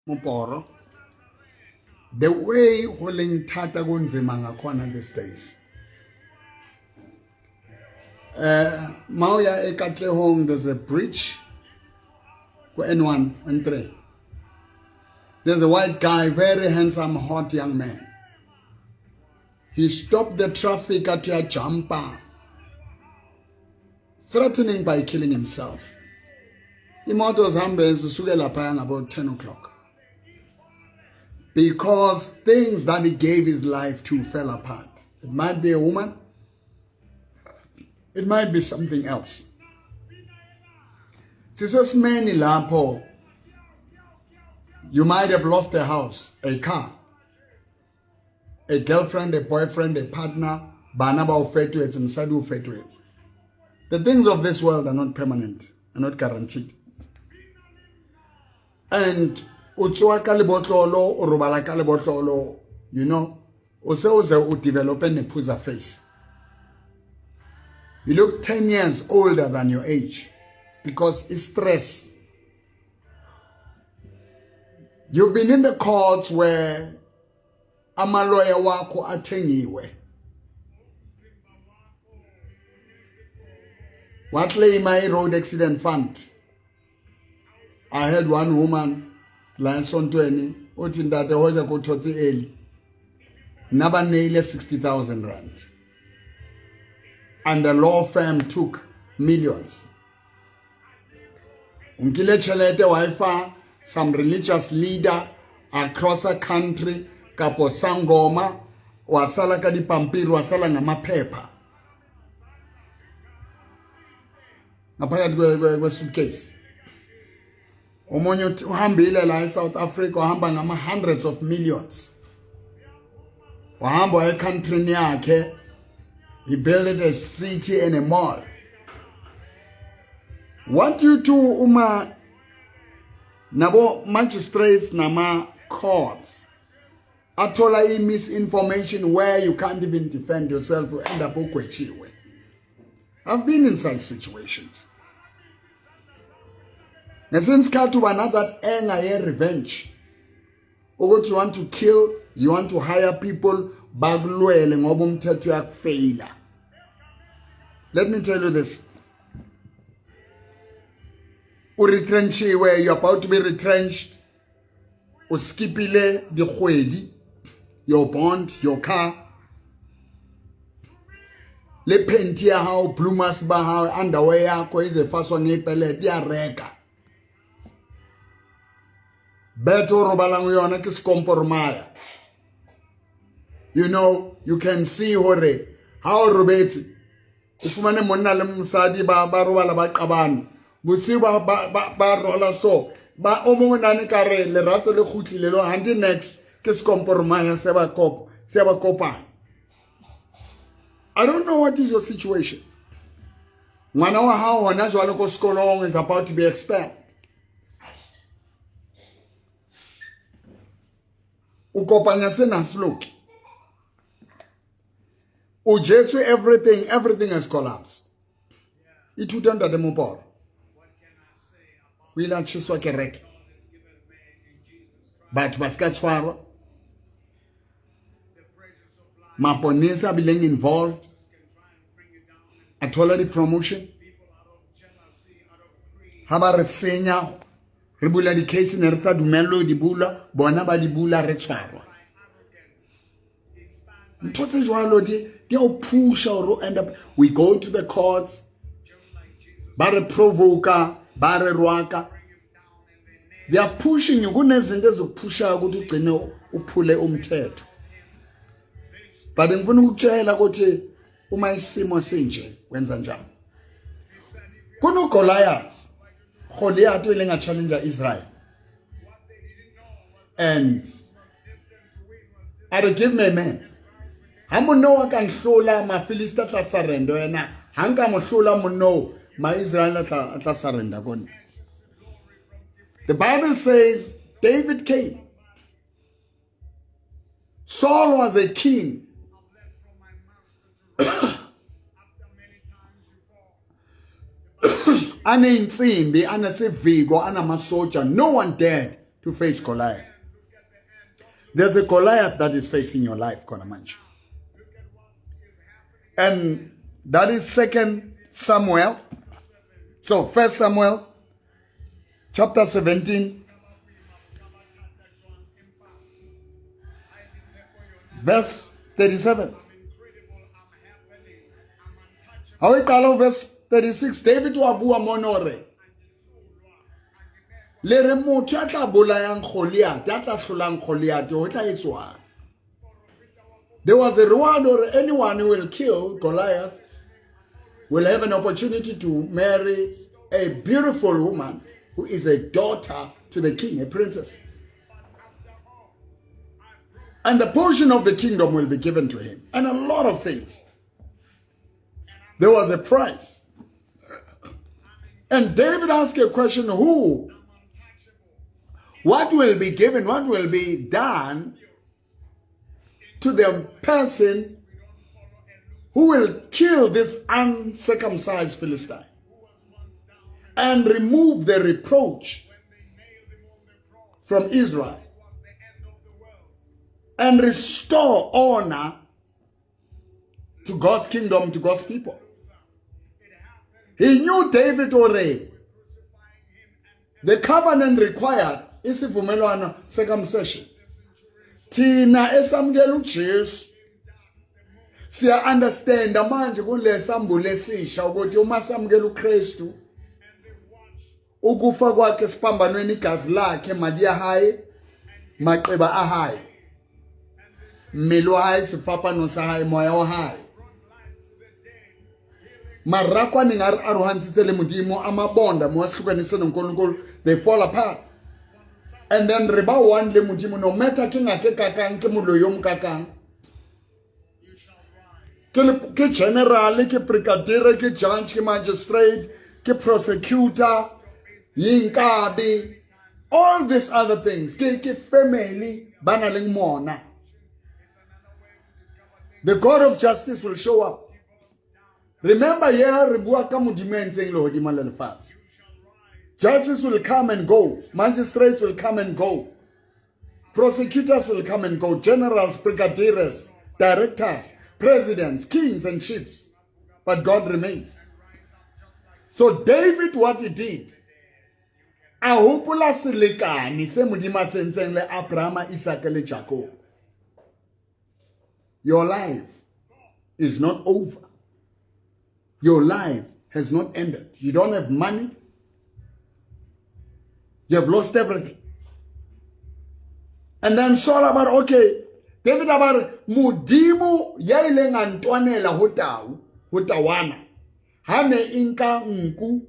Moporo the way go leng thata kunzima ngakhona these days. Mauya eKatlehong, there's a bridge ku N1 N3. There's a white guy, very handsome, hot young man. He stopped the traffic at your jumper, threatening by killing himself. Imoto zihambe zisuke laphaya ngabo 10 o'clock. Because things that he gave his life to fell apart. It might be a woman. It might be something else. Sisesimeni lapho you might have lost a house, a car, a girlfriend, a boyfriend, a partner, bana ba o fetohetse, mosadi o fetohetse. The things of this world are not permanent, are not guaranteed. And o tsoa ka lebotlolo, o robala ka lebotlolo, you know, o se o ze o develope nephuza face. You look 10 years older than your age because it's stress. You've been in the courts where amaloya wakho athengiwe. Waclaima i-road accident fund. I had one woman la esontweni uthi ntate hoja ko thotse early. Nna ba neile 60,000 rand. And the law firm took millions. O nkile tšhelete wa e fa some religious leader across a country kapo sangoma, wa sala ka dipampiri, wa sala ngamaphepha ngaphakathi kwe-suitcase. Omunye uhambile la eSouth Africa, wahamba ngama hundreds of millions, wahamba e-countryni yakhe, he built a city and a mall. What do you do uma nabo magistrates nama courts athola i-misinformation where you can't even defend yourself, you end up ugwetshiwe? I've been in such situations. Ngesinye isikhathi uba na that anger ye-revenge ukuthi you want to kill, you want to hire people bakulwele ngoba umthetho uyakufeyila. Let me tell you this. Uretrenchiwe, you're about to be retrenched. Uskipile dikgwedi, your bond, your car, le phenti ya hao, bloomers ba hao, underwear yakho izefaswa ngepelete ya reka. Bethe o robalang yona ke sekomporomaya. You know, you can see hore ha o robetse o fumane monna le mosadi ba ba robala ba qabane bosiu ba ba ba rola so ba o mongwe nane ka re lerato le kgutlile lo handi next ke sekomporomaya se ba kop se ba kopana. I don't know what is your situation. Ngwana wa hao hona jwale ko sekolong is about to be expelled. O kopanya sena se loke. O jetswe everything, everything has collapsed. Ithute ntate Moporo. O ile a tjheswa kereke. Batho ba ska tshwarwa. Maponesa a bileng involved. A thola di-promotion. Ha ba re senya, re bula di-case ne re sa dumellwe ho di bula, bona ba di bula re tshwarwa. Ntho tse jwalo di di a o pusha hore o end up, we go to the courts, ba re provoka, ba re rwaka. They are pushing you. Kunezinto ezikuphushayo ukuthi ugcine uphule umthetho. But ngifuna ukukutshela ukuthi uma isimo sinje wenza njani. Kuno Goliath, Goliath o ileng a challenge Israel. And a re give me a man. Ha monna wa ka nhlola Mafilista tla surrender yena. Ha nka mo hlola monna o, ma Israel tla tla surrender kone. The Bible says David came. Saul was a king. Aneyinsimbi, anesiviko, anamasoja. No one dared to face Goliath. There's a Goliath that is facing your life, khona manje. And that is second Samuel. So first Samuel chapter 17 verse 37. Ha o e qala verse 36 David wa bua mono re le re motho ya tla bolayang Goliath ya tla hlolang Goliath o tla etswang There was a reward or anyone who will kill Goliath will have an opportunity to marry a beautiful woman who is a daughter to the king, a princess. And the portion of the kingdom will be given to him, and a lot of things. There was a price. And David asked a question who? What will be given? What will be done to the person who will kill this uncircumcised Philistine and remove the reproach from Israel and restore honor to God's kingdom, to God's people. He knew David already. The covenant required isivumelwano circumcision. Thina esamukela uJesu siya understand manje kulesambulo esisha ukuthi uma samukela uKristu ukufa kwakhe esiphambanweni igazi lakhe madi ya hae maqeba a hae mmele wa hae sefapano sa hae moya wa hae marako a neng a re arohantshitse le modimo a mabonda mo a sehlukanise nonkulunkulu they fall apart and then re ba one le modimo no matter ke ngake kakang ke moloi yo mokakang ke general ke brigadier ke judge ke magistrate ke prosecutor yinkabi all these other things ke ke family ba na leng mona the god of justice will show up remember here re bua ka modimo e ntseng lehodimo le lefatshe judges will come and go magistrates will come and go Prosecutors will come and go, generals, brigadiers, directors, presidents, kings, and chiefs. But God remains. So, David, what he did, a hopola selekane se modimo a sentseng le Abrahama, Isaka le Jacob. Your life is not over. Your life has not ended. You don't have money. You have lost everything. And then Saul about, okay, David about Modimo ya ileng a ntwanela ho tau, ho tawana. Ha ne e nka nku,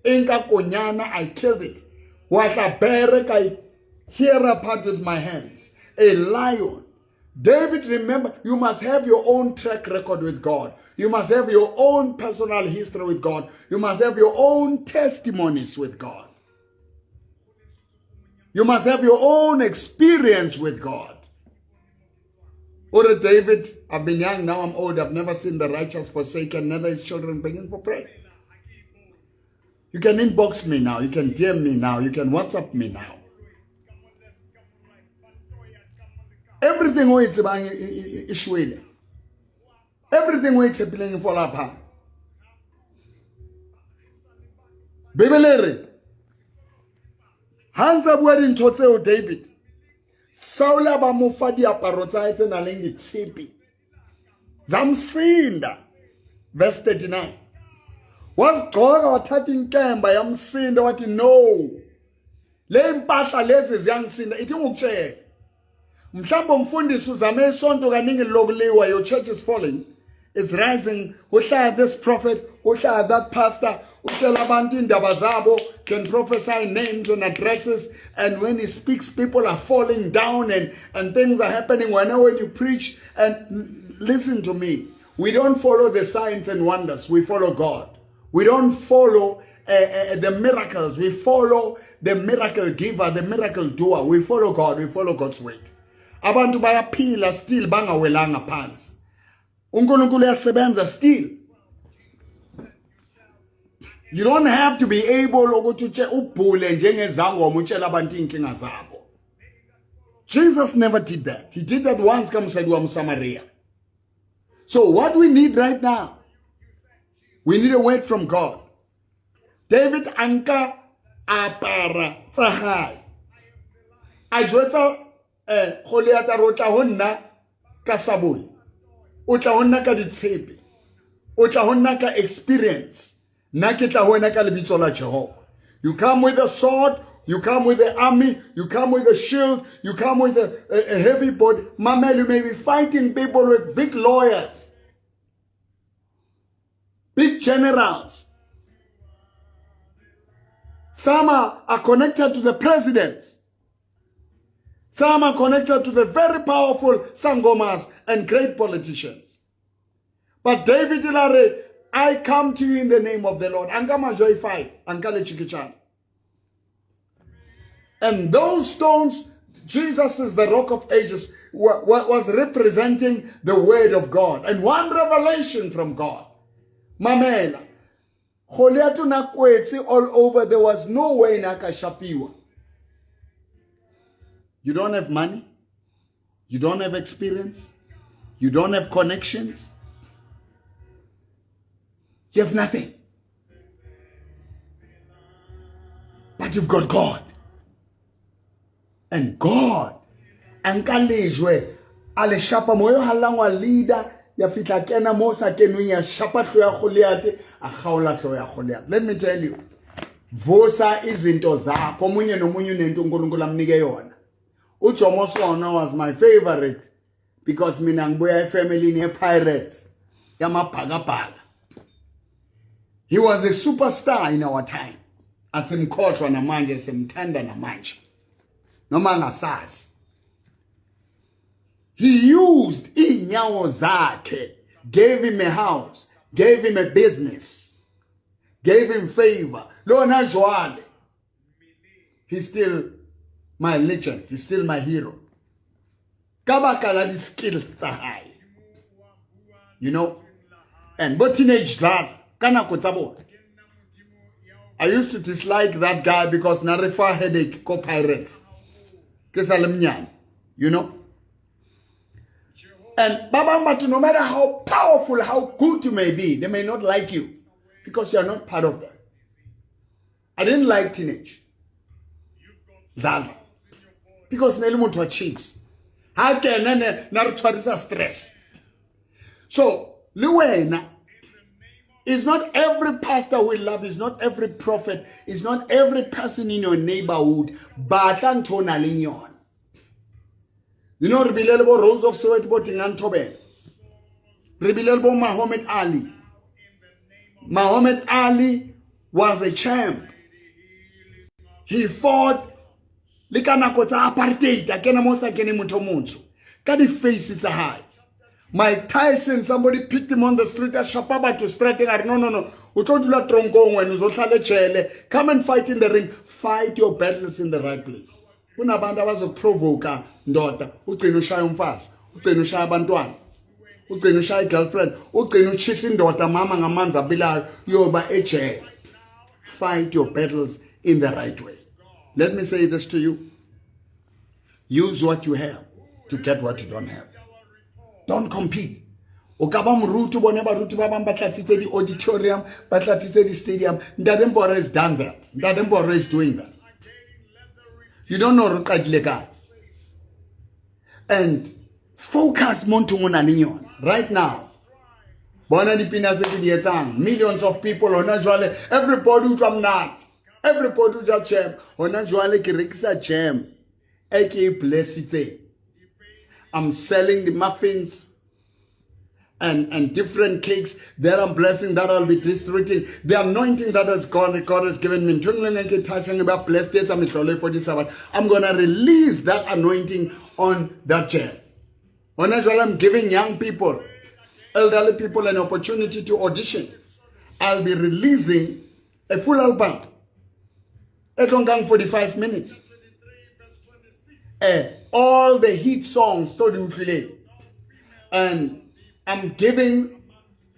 e nka konyana, I killed it. Wa tla bere ka tear apart with my hands. A lion. David, remember, you must have your own track record with God. You must have your own personal history with God. You must have your own testimonies with God. You must have your own experience with God. Ore David, I've been young, now I'm old. I've never seen the righteous forsaken, neither his children begging for bread. You can inbox me now. You can DM me now. You can WhatsApp me now. Everything o e tsebang e shwele. Everything o e tshepileng e fall apart. Bibele e re ha ntse bua dintho tseo David Saul a ba mo fa diaparo tsa hae tse nang le ditshepe zamsinda verse 39 wazigqoka wathatha inkemba yamsinda wathi no le impahla lezi ziyangisinda ithi ngikutshele mhlawumbe umfundisi uzame isonto kaningi lokuliwa your church is falling it's rising uhlaya this prophet uhlaya that pastor utshela abantu indaba zabo can prophesy names and addresses and when he speaks people are falling down and, and things are happening when, when you preach and listen to me we don't follow the signs and wonders we follow god we don't follow uh, uh, the miracles we follow the miracle giver the miracle doer we follow god we follow god's word abantu bayaphila still bangawelanga phansi uNkulunkulu uyasebenza still. You don't have to be able ukuthi utshe ubhule njengezangoma utshela abantu inkinga zabo. Jesus never did that. He did that once ka mosadi wa Mosamaria. So what we need right now, we need a word from God. David a nka apara tsa hae. A jwetsa eh Goliath a re o tla ho nna ka sabole. O tla ho nna ka ditshepe. O tla ho nna ka experience. Nna ke tla ho wena ka lebitso la Jehova. You come with a sword, you come with the army, you come with a shield, you come with a, a, a heavy body. Mamel, you may be fighting people with big lawyers, big generals. Some are, are connected to the presidents. Some are connected to the very powerful sangomas and great politicians. But David Ilare, I come to you in the name of the Lord. Anka majoi 5, anka le And those stones, Jesus is the rock of ages, was representing the word of God and one revelation from God. Mamela. Goliath na kwetse all over. There was no way na ka shapiwa. You don't have money. You don't have experience. You don't have connections. You have nothing. But you've got God. And God a nka lejwe a le shapa moyo hallang wa leader ya fihla kena mo sa kenweng ya shapa hlo ya Goliath a kgaola hlo ya Goliath. Let me tell you vusa izinto zakho omunye nomunye unento uNkulunkulu amnike yona. uJomo Sono was my favorite because mina ngibuya efamilini yePirates yamabhakabhaka. He was a superstar in our time. Asimkhohlwa namanje simthanda namanje. Noma angasazi. He used inyawo zakhe, gave him a house, gave him a business, gave him favor. Lona jwale he's still my legend he's still my hero ka baka la di-skills tsa hae you know and bo teenage love ka nako tsa bona i used to dislike that guy because na re fa headache ko pirates ke sa le mnyane you know and ba bang batho no matter how powerful how good you may be they may not like you because you are not part of them I didn't like teenage dlala because ne le motho wa Chiefs ha kena ne na re tshwarisa stress so le wena is not every pastor we love is not every prophet is not every person in your neighborhood batla ntho o na leng yona you know re bile le bo Rose of Soweto bo Dingaan Thobela re bile le bo Muhammad Ali Muhammad Ali was a champ he fought le ka nako tsa apartheid a kena mo sa kene motho montsho ka di-face tsa hae Mike Tyson somebody picked him on the street a shapa batho strateng a re no no no o tlo dula tronkong wena uzohlala ejele come and fight in the ring fight your battles in the right place kunabantu abazokuprovoka ndoda ugcina ushaya umfazi ugcina ushaya abantwana ugcina ushaya i-girlfriend ugcina utshisa indoda mama ngamanzi abilayo uyoba ejele fight your battles in the right way let me say this to you use what you have to get what you don't have don't compete o ka ba moruti bone baruti ba bang ba tlatsitse di-auditorium ba tlatsitse di-stadium ntate mboro has done that ntate mboro is doing that you don't know re qadile kae and focus mo nthong o na leng yona right now bona dipina tse ke di etsang millions of people hona jwale everybody utlwa monate everybody uja jam hona jwale ke rekisa jam e ke e blessitseng i'm selling the muffins and, and different cakes that I'm blessing that I'll be distributing. The anointing that has gone, God has given me. Touching about blessed days, I'm gonna release that anointing on that chair. I'm giving young people, elderly people an opportunity to audition. I'll be releasing a full album. E tlo nkang 45 minutes. Eh, all the hit songs so di utlwileng. And I'm giving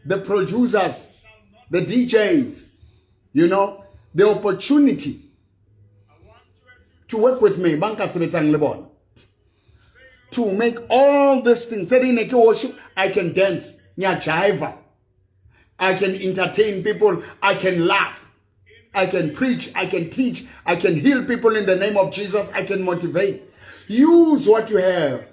the producers, the DJs, you know, the opportunity to work with me, ba nka sebetsang le bona. To make all these things. Tse di ne ke worship, I can dance, ngiyajiva. I can entertain people, I can laugh. I can preach, I can teach, I can heal people in the name of Jesus, I can motivate. Use what you have.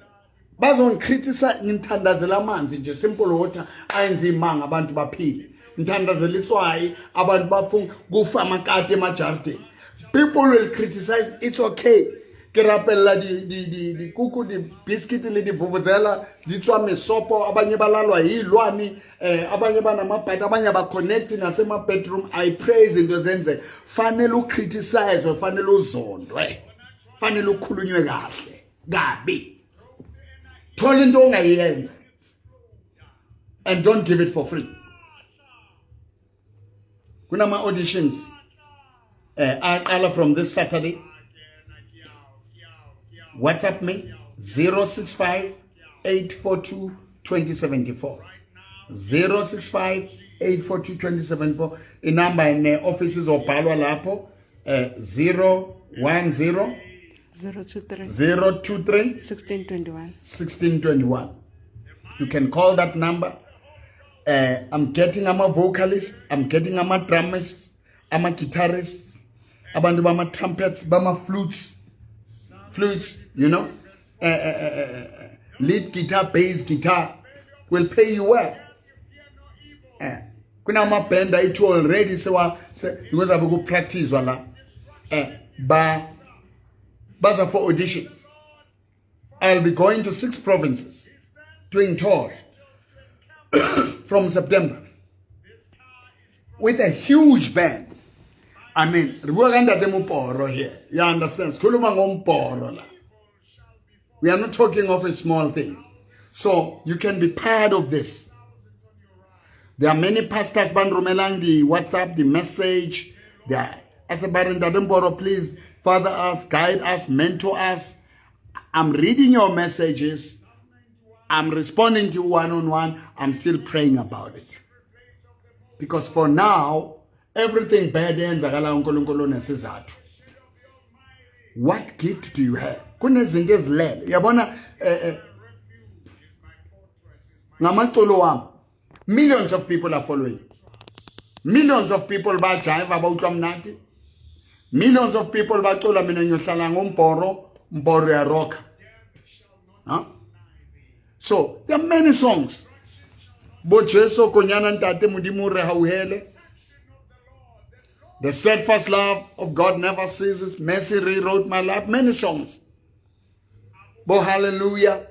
Bazongicriticize ngithandazela amanzi nje simple water ayenza imanga abantu baphile. Ngithandazela itswayi abantu bafuna kufa amakati emajardini. People will criticize it's okay. Ke rapella di di di dikuku di biscuit le divuvuzela di tswa mesopo abanye balalwa yilwani eh abanye banamabhadi abanye abaconnect nasema bedroom i pray izinto zenze fanele ucriticize fanele uzondwe fanele ukhulunywe kahle kabi thola into ongayenza and don't give it for free kunama auditions eh aqala from this Saturday WhatsApp me 065 842 2074 065 842 2074 inamba ne office izobhalwa lapho eh 010 023 023 1621 1621 you can call that number uh, i'm getting ama vocalists i'm getting ama drummers ama guitarists abantu bama trumpets bama flutes flutes you know uh, uh, uh, lead guitar bass guitar will pay you well eh kunama band ayithu already sewa because abe ku practice la eh ba baza for auditions I'll be going to six provinces doing tours from September with a huge band. I mean, re bua ka ntate Moporo here. You understand? Sikhuluma ngomporo la. We are not talking of a small thing. So you can be part of this. There are many pastors banromelang the WhatsApp, the message. They are, as a ntate Mporo, please father us, guide us, mentor us. I'm reading your messages. I'm responding to one on one. I'm still praying about it. Because for now, everything bad eyenzakala uNkulunkulu unesizathu. What gift do you have? Kunezinto ezilele. Uyabona eh, eh ngamaculo wami millions of people are following. Millions of people bajiva bawutlwa mnati. Millions of people bacula mina ngiyohlala ngombhoro, mbhoro ya rock. Huh? So there are many songs. Bo Jesu konyana ntate Modimo re hauhele. The steadfast love of God never ceases. Mercy rewrote my life. Many songs. Bo hallelujah.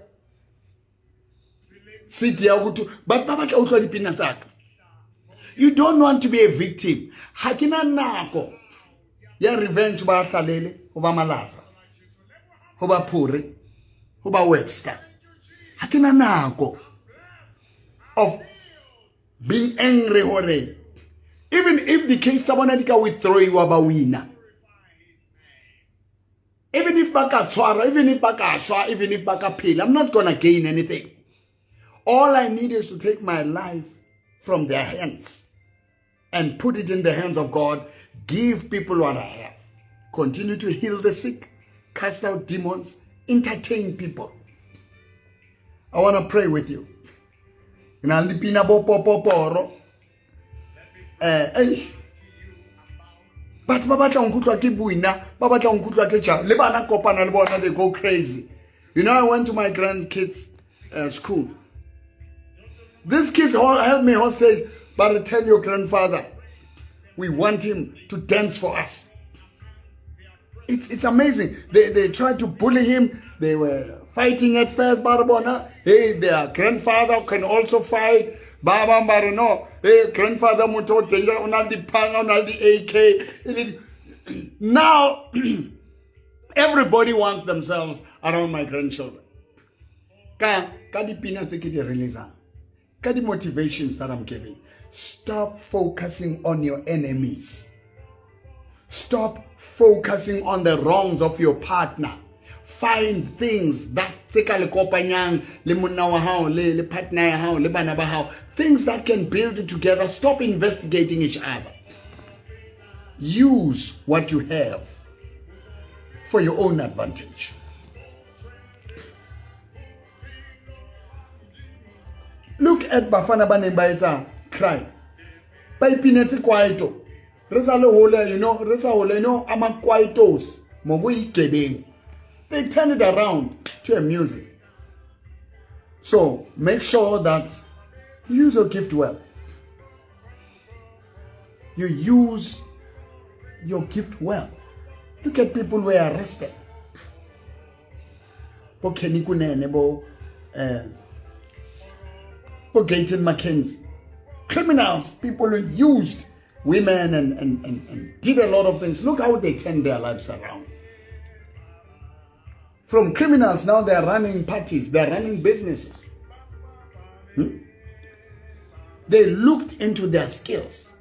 City ya ukuthi batho ba batla utlwa dipina tsaka. You don't want to be a victim. Ha ke na nako ya revenge ba hlalele ho ba malaza. Ho ba Phure, ho ba Webster. Ha ke na nako of being angry hore even if the case tsa bona di ka withdrawiwa ba wina even if ba ka tshwarwa even if ba ka shwa even if ba ka phela i'm not gonna gain anything all i need is to take my life from their hands and put it in the hands of god give people what i have continue to heal the sick cast out demons entertain people i want to pray with you ke na le dipina bo popoporo eh eish batho ba batla nkutlwa ke buina ba batla nkutlwa ke ja le bana kopana le bona they go crazy you know i went to my grandkids uh, school these kids all held me hostage but tell your grandfather we want him to dance for us it's, it's amazing they, they tried to bully him they were fighting at first ba re bona hey their grandfather can also fight ba bang ba re no hey grandfather motho o danger o na le diphanga o na le di-ak now everybody wants themselves around my grandchildren ka ka dipina tse ke di releasang ka di-motivations that i'm giving stop focusing on your enemies stop focusing on the wrongs of your partner find things that tse ka le kopanyang le monna wa hao le le partner ya hao le bana ba hao things that can build together stop investigating each other. Use what you have for your own advantage. Look at bafana ba neng ba etsa crime. Ba ipinetse kwaito. Re sa le hole, you know, re sa hole, you know, ama-kwaitos ngokuyigebengu. They turn it around to a music. So make sure that you use your gift well. You use your gift well. Look at people who were arrested. Bo Kenny Kunene, bo, bo Gayton McKenzie. Criminals, people who used women and, and, and, and did a lot of things. Look how they turned their lives around. From criminals, now they are running parties, they are running businesses. They looked into their skills.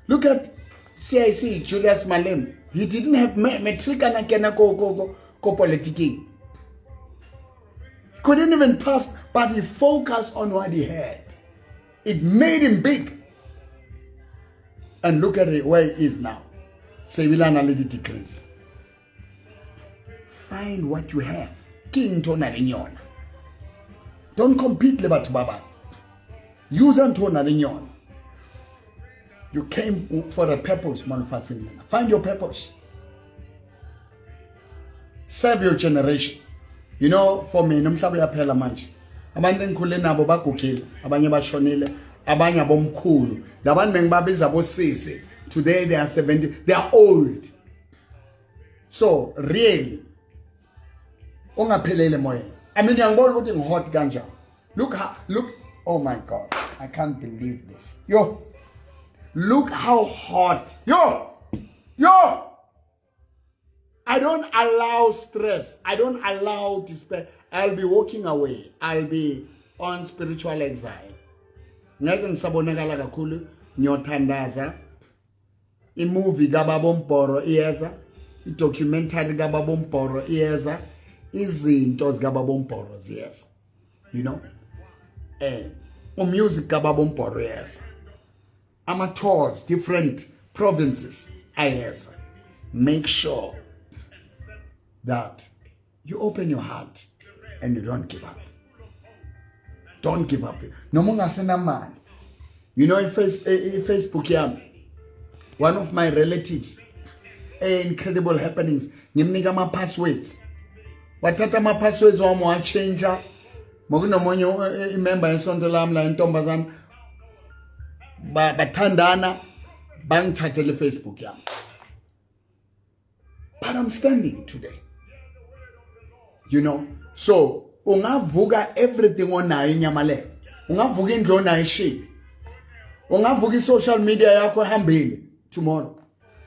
Look at CIC, Julius Malema. He didn't have matric and kena ko ko ko ko politiking. Couldn't even pass, but he focused on what he had. It made him big. And look at it, where he is now. Sebilana le degrees. Find what you have. Ke ntho o nang le yona. Don't compete le batho ba bang. Use ntho o nang le yona. You came for a purpose, mo lefatsheng lena. Find your purpose. Serve your generation. You know, for me, nomhlaba uyaphela manje. Abantu engikhule nabo bagugile, abanye bashonile, abanye abomkhulu. Labantu bengibabiza bosisi. Today they are 70, they are old. So, really, ungaphelele emoyeni. I mean, ngiyangibona ukuthi ngi-hot kanjani. Look how, look, oh my God, I can't believe this. Yo, look how hot. Yo, yo. I don't allow stress. I don't allow despair. I'll be walking away. I'll be on spiritual exile. Ngeke ngisabonakala kakhulu ngiyothandaza. I-movie kaBaba Umbhoro iyeza, i-documentary kaBaba Umbhoro iyeza, izinto zikaBaba Umbhoro ziyeza. You know? Umusic kaBaba Umbhoro iyeza. Ama tours different provinces ayeza. Make sure that you open your heart and you don't give up. Don't give up. Noma ungasenamali. You know, Facebook yami, one of my relatives, incredible happenings, ngimnika ama passwords. Wathatha ama passwords wami wachange. Mokunomunye imember yesonto lami la intombazana bathandana bangithathele Facebook yami. But I'm standing today. You know, so ungavuka everything onayo inyamalele. Ungavuka indlu onayo ishile. Ungavuka i-social media yakho ehambile tomorrow.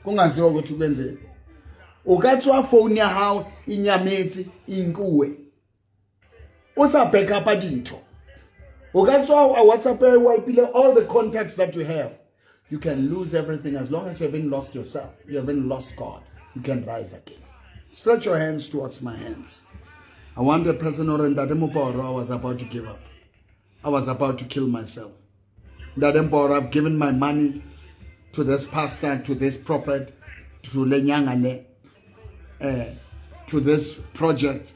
Kungaziwa ukuthi kwenzeni. O ka tswa phone ya hao e nyametse e nkuwe. O sa back up dintho. O ka tswa WhatsApp e wipile all the contacts that you have. You can lose everything as long as you haven't lost yourself. You haven't lost God. You can rise again. Stretch your hands towards my hands. I want the person or Ntate Moporo, I was about to give up. I was about to kill myself. Ntate Moporo, I've given my money to this pastor, to this prophet, to lenyanga le, to this project.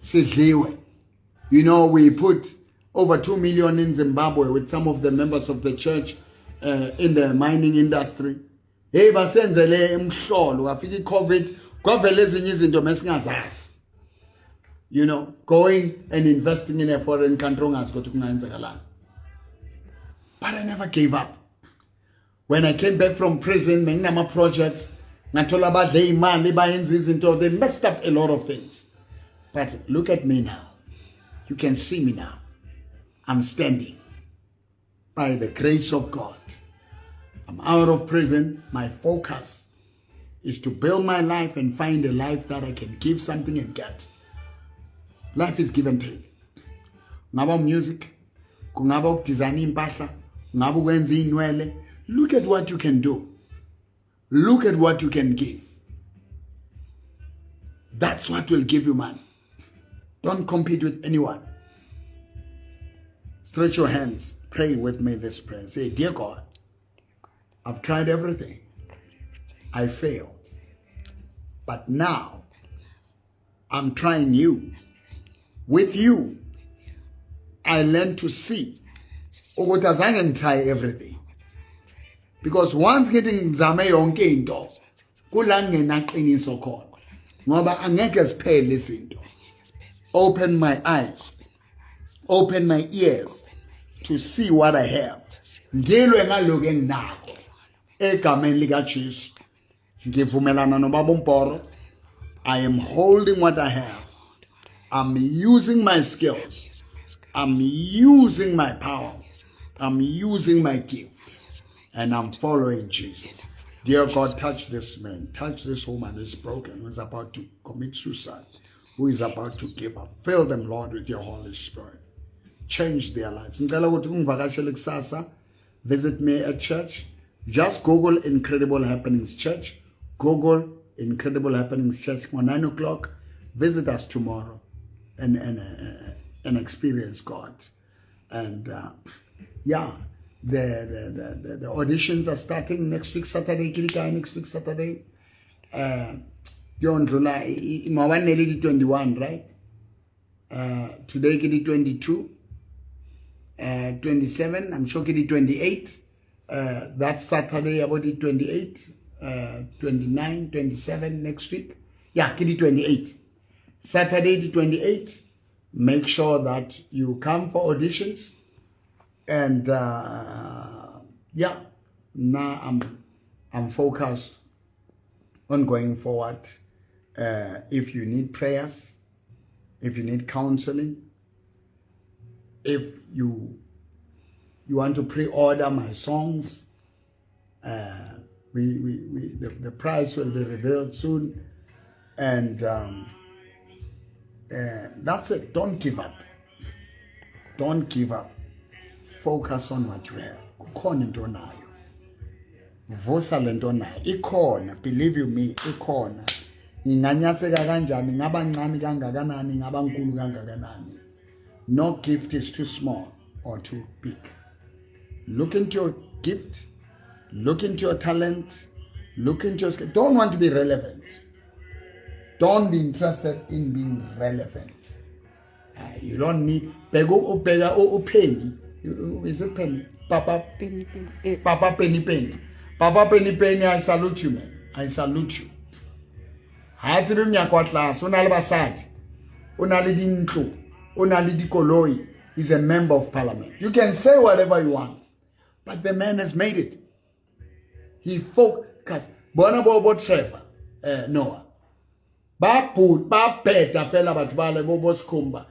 Sidliwe. You know, we put over 2 million in Zimbabwe with some of the members of the church in the mining industry. Hey, basenzele umhlolo, kwafika i-COVID, kwavela ezinye izinto mesingazazi. You know, going and investing in a foreign country ungazi ukuthi kungayenzakalani. But I never gave up. When I came back from prison, benginama projects, ngathola abadle imali bayenza izinto, they messed up a lot of things. But look at me now. You can see me now. I'm standing by the grace of God. I'm out of prison. My focus is to build my life and find a life that I can give something and get. Life is give and take. Ngaba music, kungaba ukudesign impahla, kungaba ukwenza inwele. Look at what you can do. Look at what you can give. That's what will give you money. Don't compete with anyone. Stretch your hands. Pray with me this prayer. Say, Dear God, I've tried everything. I failed. But now I'm trying you. With you, I learn to see ukuthi azange ngitry everything. Because once ngithi ngizame yonke into, kula ngingenaqiniso khona. Ngoba angeke ziphele izinto. Open my eyes. Open my ears to see what I have. Ngilwe ngalokho enginakho. Egameni likaJesu. Ngivumelana nobaba uMboro. I am holding what I have. I'm using my skills. I'm using my power. I'm using my gift. And I'm following Jesus. Dear God, touch this man, touch this woman who is broken, who is about to commit suicide, who is about to give up. Fill them, Lord, with your Holy Spirit. Change their lives. Ngicela ukuthi ungivakashele kusasa. Visit me at church. Just Google Incredible Happenings Church. Google Incredible Happenings Church for 9 o'clock. Visit us tomorrow and, and, uh, and experience God. And uh, yeah, the, the, the, the, auditions are starting next week, Saturday. Next week, Saturday. Uh, maobane 21, right? Uh, today ke di 22 uh, 27 i'm sure ke di 28 uh, that's saturday about di 28 uh, 29 27 next week yeah ke di 28 saturday di 28 make sure that you come for auditions and uh, yeah now i'm i'm focused on going forward uh, if you need prayers if you need counseling, if you you want to pre-order my songs, uh, we, we, we the, the price will be revealed soon. And um, uh, that's it. Don't give up. Don't give up. Focus on what you have. Kukhona into onayo. Vusa lento onayo. Ikhona, believe you me, ikhona. Inganyatheka kanjani, ingaba ncane kangakanani, ingaba nkulu kangakanani. No gift is too small or too big. Look into your gift, look into your talent, look into your skill. Don't want to be relevant. Don't be interested in being relevant. Uh, you don't need bheka ubheka uPenny. Is it Penny? Papa Penny Penny. Eh. Papa Penny Penny. Papa Penny Penny, I salute you man. I salute you. Ha tsebe monyako wa tlase, o na le basadi, o na le dintlo, o na le dikoloi. He's a member of parliament. You can say whatever you want, but the man has made it. He focused. Bona bo bo Trevor, eh, Noah. Ba ba bheda fela batho bale bo bo Sikhumba.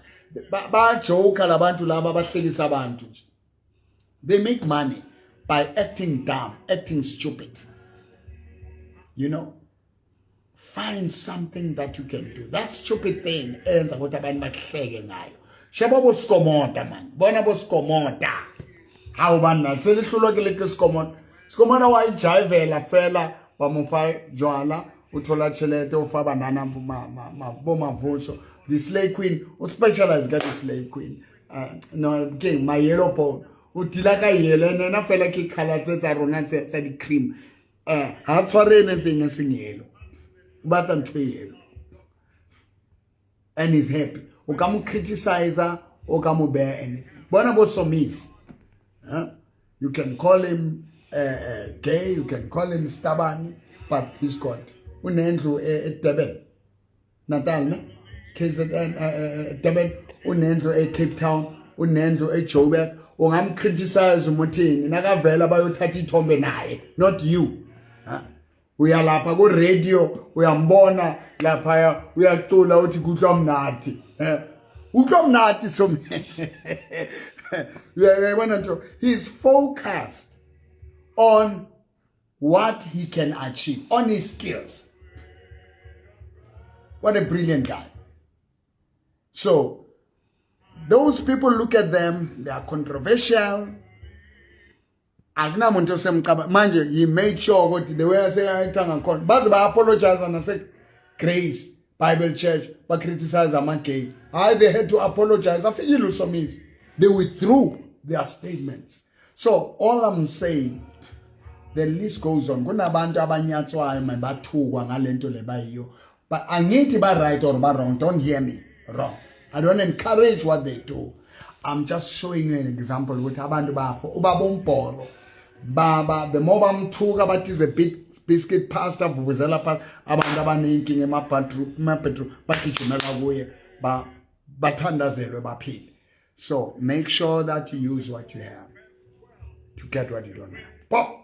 Ba ba joke labantu laba abahlekisa abantu nje. They make money by acting dumb, acting stupid. You know, find something that you can do. That stupid thing enza ukuthi abantu bakuhleke ngayo. Sheba bo Skomota man. Bona bo Skomota. Hawu banna selihlulwa ke le ke Skomota. Skomota wa ijayivela fela ba mo fa jwala o thola tšhelete o fa banana bo mavuso. The slay queen o specialize ka di slay queen. Uh, no ke my yellow bone. O dila ka yellow ene ena fela ke color tse tsa rona tse tsa di cream. Eh, ha tshware anything e seng yellow. O batla ntho e yellow. And he's happy. O ka mo criticize, o ka mo beha anything. Bona bo Somizi. Huh? You can call him uh, uh, gay, you can call him stubborn, but he's got unendlu eDurban. Natal ne? KZN uh, uh, Durban unendlu eCape Town, unendlu eJoburg. Ungamcriticize umuthini nakavela bayothatha ithombe naye, not you. Huh? Uyalapha ku radio uyambona lapha uyacula uthi kuhlwa mnati. Eh? Utlwa mnati so uyayibona nto he's focused on what he can achieve, on his skills. What a brilliant guy. So those people look at them, they are controversial. Akunamuntu osemcaba manje he made sure ukuthi the way aseyayitha ngakhona baze ba-apologize nase Grace Bible Church ba criticize ama-gay. Hayi they had to apologize. Afikile uSomizi. They withdrew their statements. So all I'm saying, The list goes on. Kunabantu abanyatswayo mabathukwa ngalento le bayiyo. But angithi ba right or ba wrong. Don't hear me wrong. I don't encourage what they do. I'm just showing you an example ukuthi abantu bafo ubaba umbhoro baba the more bamthuka bathi is a big biscuit pastor vuvuzela pastor abantu abanenkinga ema-bathroom ema-bedroom bagijimela kuye ba bathandazelwe baphile. So make sure that you use what you have to get what you don't have. Pop.